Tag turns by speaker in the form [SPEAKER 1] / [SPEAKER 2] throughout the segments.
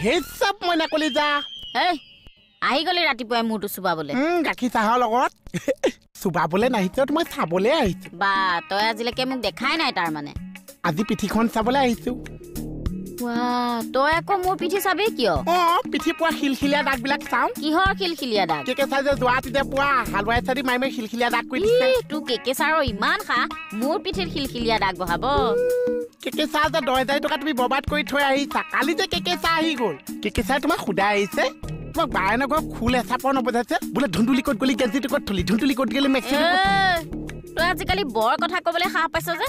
[SPEAKER 1] হিচাপ মইনা কলিজা।
[SPEAKER 2] এই আহি গ'লি ৰাতিপুৱাই মূৰটো চুবাবলৈ।
[SPEAKER 1] গাখীৰ চাহৰ লগত চুবাবলৈ নাহিছো, মই চাবলৈ আহিছো।
[SPEAKER 2] বা তই আজিলৈকে মোক দেখাই নাই তাৰমানে।
[SPEAKER 1] আজি পিঠিখন চাবলৈ আহিছো।
[SPEAKER 2] তই আকৌ মোৰ পিঠি চাবি কিয়?
[SPEAKER 1] অ, পিঠি পোৱা শিলশিলীয়া দাগবিলাক চাওঁ।
[SPEAKER 2] কিহৰ শিলশিলীয়া দাগ?
[SPEAKER 1] কেকে চাই যে যোৱা তেতিয়া পোৱা হালোৱাই চাদি মাৰি মাৰি শিলশিলীয়া দাগ কৰি দিছে।
[SPEAKER 2] তোৰ কেকে চাৰৰ ইমান খা, মোৰ পিঠিত শিলশিলীয়া দাগ বহাব।
[SPEAKER 1] কেকে চাহ যে 10,000 টকা তুমি বৰবাদ কৰি থৈ আহিছা। কালি যে কেকে চাহ আহি গ'ল, কেকে চাই তোমাক সোধাই আহিছে, তোমাক বায়নৰ ঘৰ খোল এচাপৰ নবজাইছে বোলে ধুন্দুলি ক'ত গ'লি, গেঞ্জিটো ক'ত থলি, ধুন্দুলি ক'ত গ'লি, মেক্সি।
[SPEAKER 2] তই আজিকালি বৰ কথা ক'বলৈ সাহ পাইছ যে।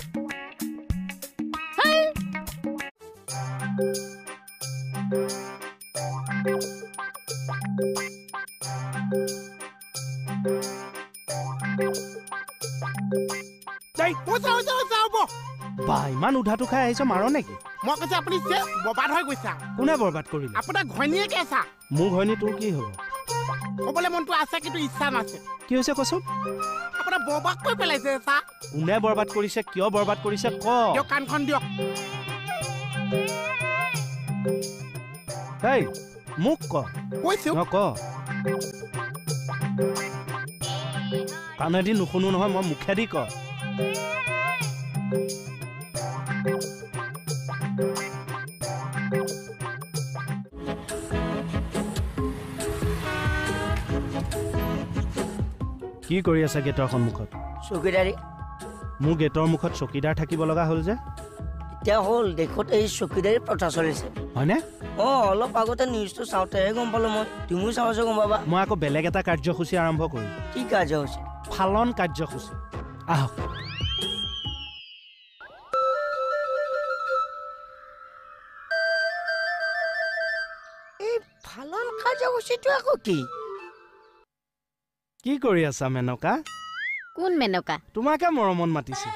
[SPEAKER 3] বা ইমান উধাটো খাই আহিছ, মাৰ নেকি?
[SPEAKER 1] মই কৈছো আপুনি বৰবাদ হৈ গৈছা।
[SPEAKER 3] কোনে বৰবাদ কৰিলে?
[SPEAKER 1] আপোনাৰ ঘৈণীয়েকে আছা।
[SPEAKER 3] মোৰ ঘৈণী তোৰ কি হ'ব?
[SPEAKER 1] ক'বলৈ মনটো আছে কিন্তু ইচ্ছা নাছে।
[SPEAKER 3] কি হৈছে কচোন?
[SPEAKER 1] আপোনাৰ বৰবাদ কৰি পেলাইছে। চা
[SPEAKER 3] কোনে বৰবাদ কৰিছে, কিয় বৰবাদ কৰিছে ক।
[SPEAKER 1] দিয়ক কাণখন দিয়ক।
[SPEAKER 3] এই মোক ক।
[SPEAKER 1] কৈছো
[SPEAKER 3] ক। কাণেদি নুশুনো নহয়, মই মুখেদি ক। কি কৰি আছা গেটৰ সন্মুখত?
[SPEAKER 4] চকীদাৰী।
[SPEAKER 3] মোৰ গেটৰ মুখত চকীদাৰ থাকিব লগা হ'ল যে।
[SPEAKER 4] এতিয়া হ'ল দেশত এই চকীদাৰী প্ৰথা চলিছে
[SPEAKER 3] হয়নে?
[SPEAKER 4] অ, অলপ আগতে নিউজটো চাওঁতেহে গম পালো মই। তুমিও চাবাচোন গম পাবা।
[SPEAKER 3] মই আকৌ বেলেগ এটা কাৰ্যসূচী আৰম্ভ কৰিম।
[SPEAKER 4] কি কাৰ্যসূচী?
[SPEAKER 3] ফালন কাৰ্যসূচী। আহক।
[SPEAKER 4] এই ফালন কাৰ্যসূচীটো আকৌ কি?
[SPEAKER 3] কি কৰি আছা মেনকা?
[SPEAKER 2] কোন মেনকা?
[SPEAKER 3] তোমাকে মৰমত মাতিছে।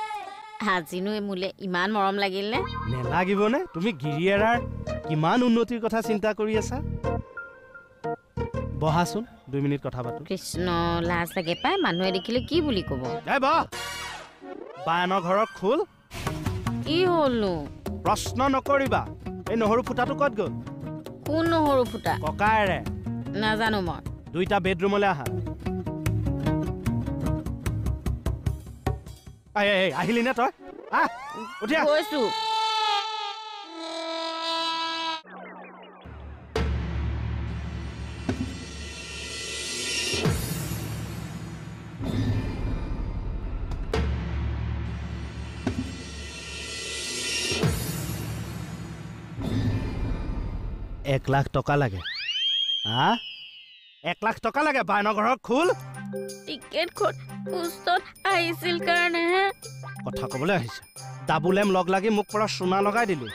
[SPEAKER 2] আজিনো মোলে ইমান মৰম লাগিল নে?
[SPEAKER 3] নেলাগিবনে? তুমি গিৰিয়েৰাৰ কিমান উন্নতিৰ কথা চিন্তা কৰি আছা। বহাচোন, 2 মিনিট কথা পাতো।
[SPEAKER 2] কৃষ্ণ, লাজ লাগে পাই, মানুহে দেখিলে কি বুলি ক'ব।
[SPEAKER 3] এই বহ। বায়নৰ ঘৰৰ খোল।
[SPEAKER 2] কি হ'লনো?
[SPEAKER 3] প্ৰশ্ন নকৰিবা। এই নহৰু ফুটাটো ক'ত গ'ল?
[SPEAKER 2] কোন নহৰু ফুটা?
[SPEAKER 3] ককায়েৰে।
[SPEAKER 2] নাজানো মই।
[SPEAKER 3] দুইটা বেডৰুমলৈ আহা। আহিলি নে তই? আহ, উঠি আহ।
[SPEAKER 2] গৈছো।
[SPEAKER 3] এক লাখ টকা লাগে। হা, 1 লাখ টকা লাগে বায়নৰ ঘৰৰ খোল।
[SPEAKER 2] টিকেটখন পোষ্টত আহিছিল কাৰণেহে।
[SPEAKER 3] কথা ক'বলৈ আহিছে। ডাবুলেম লগ লাগি মোক পৰা চুনা লগাই দিলি।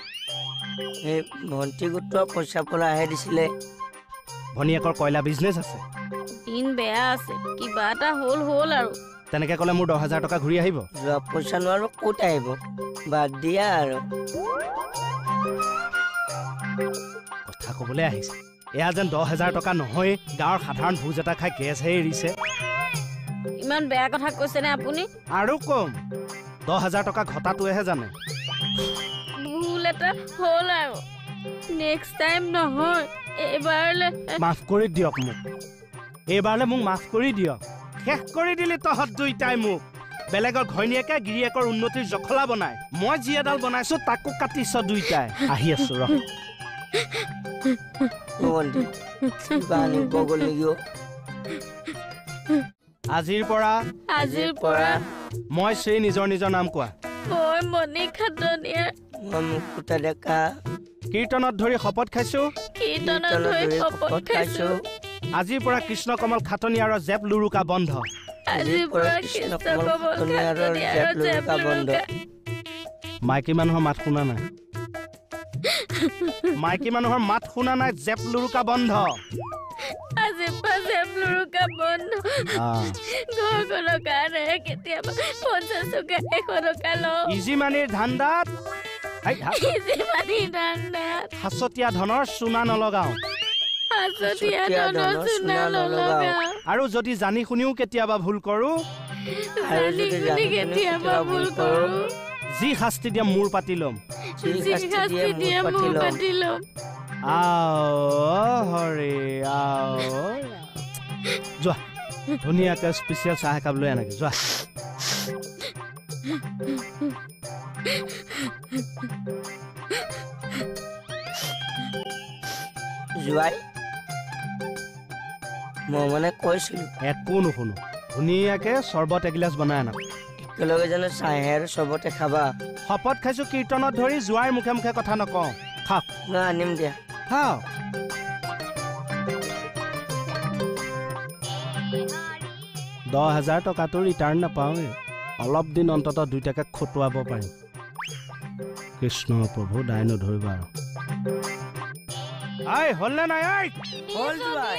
[SPEAKER 4] এই ভণ্টি গোটোৱা পইচা পলাহে দিছিলে।
[SPEAKER 3] ভনীয়েকৰ কয়লা বিজনেছ আছে।
[SPEAKER 2] দিন বেয়া আছে, কিবা এটা হ'ল হ'ল আৰু।
[SPEAKER 3] তেনেকে ক'লে মোৰ 10,000 টকা ঘূৰি আহিব?
[SPEAKER 4] যোৱা পইচা নোৱাৰো ক'ত আহিব, বাদ দিয়া আৰু।
[SPEAKER 3] কথা ক'বলৈ আহিছে। এয়া যেন 10,000 টকা নহয়, গাঁৱৰ সাধাৰণ ভোজ এটা খাই গেছহে এৰিছে।
[SPEAKER 2] ইমান বেয়া কথা কৈছেনে আপুনি?
[SPEAKER 3] আৰু কম, 10,000 টকা ঘটাটোৱেহে জানে।
[SPEAKER 2] ভুল এটা হ'ল আৰু, নেক্সট টাইম নহয়, এইবাৰলৈ
[SPEAKER 3] মাফ কৰি দিয়ক মোক। এইবাৰলৈ মোক মাফ কৰি দিয়ক। শেষ কৰি দিলি তহঁত দুইটাই মোক। বেলেগৰ ঘৈণীয়েকে গিৰিয়েকৰ উন্নতিৰ জখলা বনাই, মই যি এডাল বনাইছো তাকো কাটিছ দুইটাই। আহি আছো ৰ। আজিৰ পৰা মই শ্ৰী নিজৰ নিজৰ নাম কোৱা।
[SPEAKER 2] মই মণি খাটনিয়াৰ।
[SPEAKER 4] মই মুকুতা ডেকা।
[SPEAKER 3] কীৰ্তনত ধৰি শপত খাইছো।
[SPEAKER 2] কীৰ্তনত ধৰি শপত খাইছো।
[SPEAKER 3] আজিৰ পৰা কৃষ্ণ কমল খাটনিয়াৰৰ জেপ লুৰুকা বন্ধ।
[SPEAKER 2] আজিৰ পৰা কৃষ্ণ কমল খাটনিয়াৰৰ জেপ লুৰুকা বন্ধ।
[SPEAKER 3] মাইকী মানুহৰ মাত শুনা নাই। মাইকী মানুহৰ মাত শুনা নাই। জেপ লুৰুকা বন্ধ।
[SPEAKER 2] আজিৰ পৰা জেপ লুৰুকা বন্ধ। ঘৰখনৰ কাৰণে কেতিয়াবা 50 টকা 100 টকা লওঁ।
[SPEAKER 3] ইজি মানিৰ ধান্দাত,
[SPEAKER 2] ইজি মানিৰ ধান্দাত
[SPEAKER 3] সাঁচতীয়া ধনৰ চুনা নলগাওঁ।
[SPEAKER 2] সাঁচতীয়া ধনৰ চুনা নলগাওঁ।
[SPEAKER 3] আৰু যদি জানি শুনিও কেতিয়াবা ভুল কৰোঁ,
[SPEAKER 2] জানি শুনি কেতিয়াবা ভুল কৰোঁ,
[SPEAKER 3] যি শাস্তি দিয়া মূৰ পাতি ল'ম।
[SPEAKER 4] যি শাস্তি দিয়ে মূৰ পাতি ল'ম।
[SPEAKER 3] আও হৰি আও, যোৱা ধুনীয়াকৈ স্পেচিয়েল চাহ একাপ লৈ আনাগে যোৱা।
[SPEAKER 4] জোৱাই, মই মানে কৈছিলো।
[SPEAKER 3] একো নুশুনো, ধুনীয়াকে চৰ্বত এগিলাচ বনাই আনা।
[SPEAKER 4] একেলগে জানো চাহে আৰু চৰ্বতে খাবা?
[SPEAKER 3] শপত খাইছো কীৰ্তনত ধৰি জোৱাইৰ মুখে মুখে কথা নকওঁ। খাওক।
[SPEAKER 4] মই আনিম দিয়া।
[SPEAKER 3] খাওক। 10,000 টকাটো ৰিটাৰ্ণ নাপাওঁৱেই, অলপ দিন অন্ততঃ দুইটাকে খটুৱাব পাৰিম। কৃষ্ণ প্ৰভু, দাই নধৰিবা আৰু। ঐ, হ'ল নে নাই? ঐ
[SPEAKER 4] হ'ল জোৱাই।